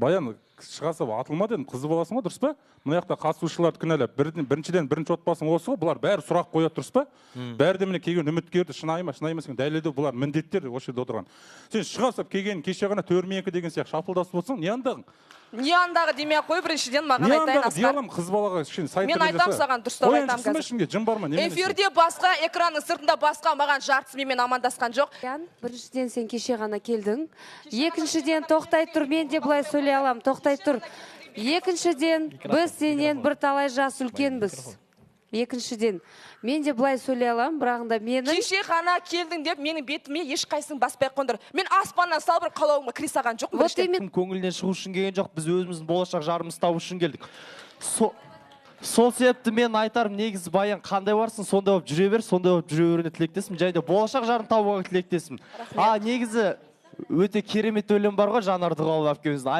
Баян, шыға салып атылма дедім, қызы боласың ғой, дұрыс па? Мына жақта қатысушыларды кінәлап, біріншіден, бірінші отбасың осы ғой, бұлар бәрі сұрақ қояды, дұрыс па? Бәрі де міне келген үміткерді шынайы ма, шынайы емес екенін дәлелдеу бұлар міндеттер осы жерде отырған. Сен шыға салып келген кеше ғана төрменкі деген сияқты шапылдасып отырсың, не андағың? Не андағы демей ақ қой, біріншіден маған Не айтайын, андағы дей Асқар. аламын, қыз балаға кішкене сай Мен түрде айтам жаса. саған, дұрыстап Қоян айтам шықсын ба қазір. ішіңде, жын бар ма, немене сен? Эфирде басқа, экранның сыртында басқа, маған жартысы менімен амандасқан жоқ. Баян, біріншіден, сен кеше ғана келдің. Екіншіден, тоқтай тұр, мен де былай сөйлей аламын, тоқтай тұр. Екіншіден, біз сенен бірталай жас үлкенбіз. Екіншіден, мен де былай сөйлей аламын, бірақ да менің Кеше ғана келдің деп менің бетіме ешқайсың баспай ақ қойыңдар. Мен аспаннан салбырап қалауыма кіре салған жоқпын. Вот Біріншіден. именно. Көңілінен шығу үшін келген жоқ, біз өзіміздің болашақ жарымызды табу үшін келдік. Сол себепті мен айтарым, негізі, Баян, қандай барсың, сондай болып жүре бер, сондай болып жүре беруіне тілектеспін және де болашақ жарын табуға тілектеспін. А негізі өте керемет өлең бар ғой, Жанар Дұғалова әпкеміздің.